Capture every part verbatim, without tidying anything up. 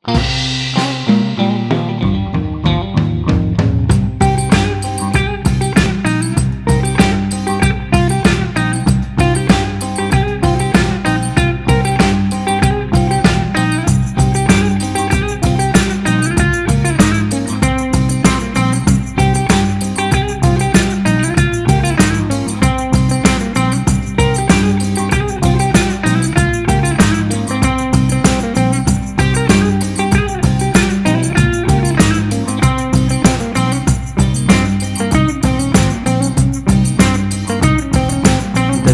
Di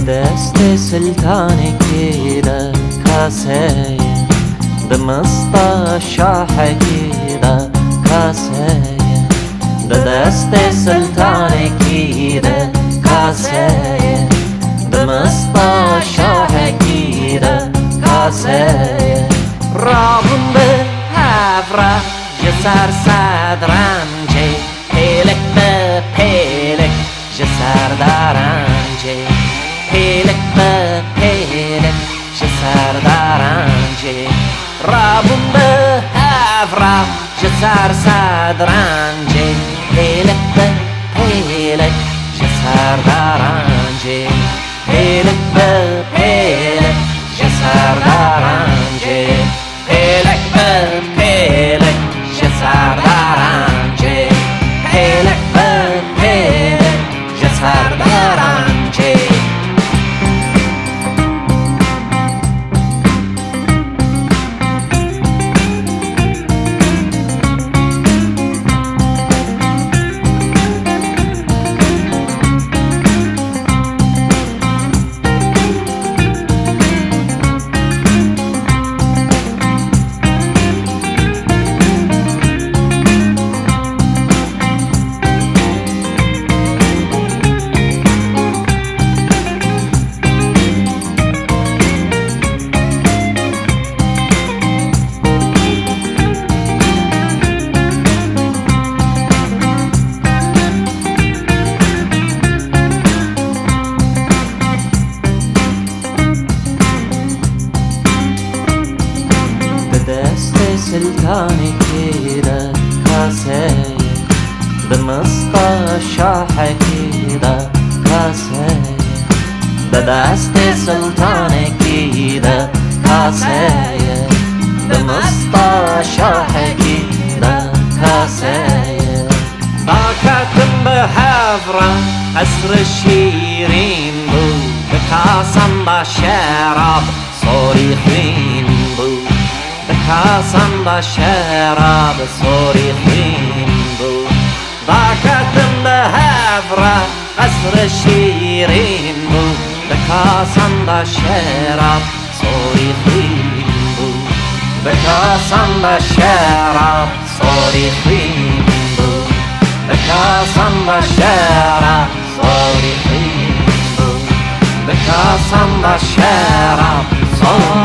destê siltanekî de kase ye, di mista şahekî de kase ye. Di destê siltanekî de kase ye, di mista şahekî de kase ye. Rabûn bi hev re ji ser sedrencê, pêlik bi pêlik ji ser derencê, pêlik bi pêlik ji ser derencê. Rabûn bi hev re ji ser sedrencê, pêlik bi pêlik ji ser derencê, pêlik bi pêlik ji ser derencê. Pêlik bi pêlik ji ser derencê, pêlik bi pêlik ji ser derencê. Di destê siltanekî de kase ye, di mista şahekî de kase ye. Di destê siltanekî de kase ye, di mista şahekî de kase ye. Daketim bi hev re, qesr şîrîn bû, bi kasan de şerab, sorî xwîn bû. Bi kasan de şerab, sorî xwîn bû. Daketim bi hev re, qesr şîrîn bû, bi kasan de şerab, sorî xwîn bû. Bi kasan de şerab, sorî xwîn bû. Bi kasan de şerab, sorî xwîn bû. Bi kasan de şerab, sorî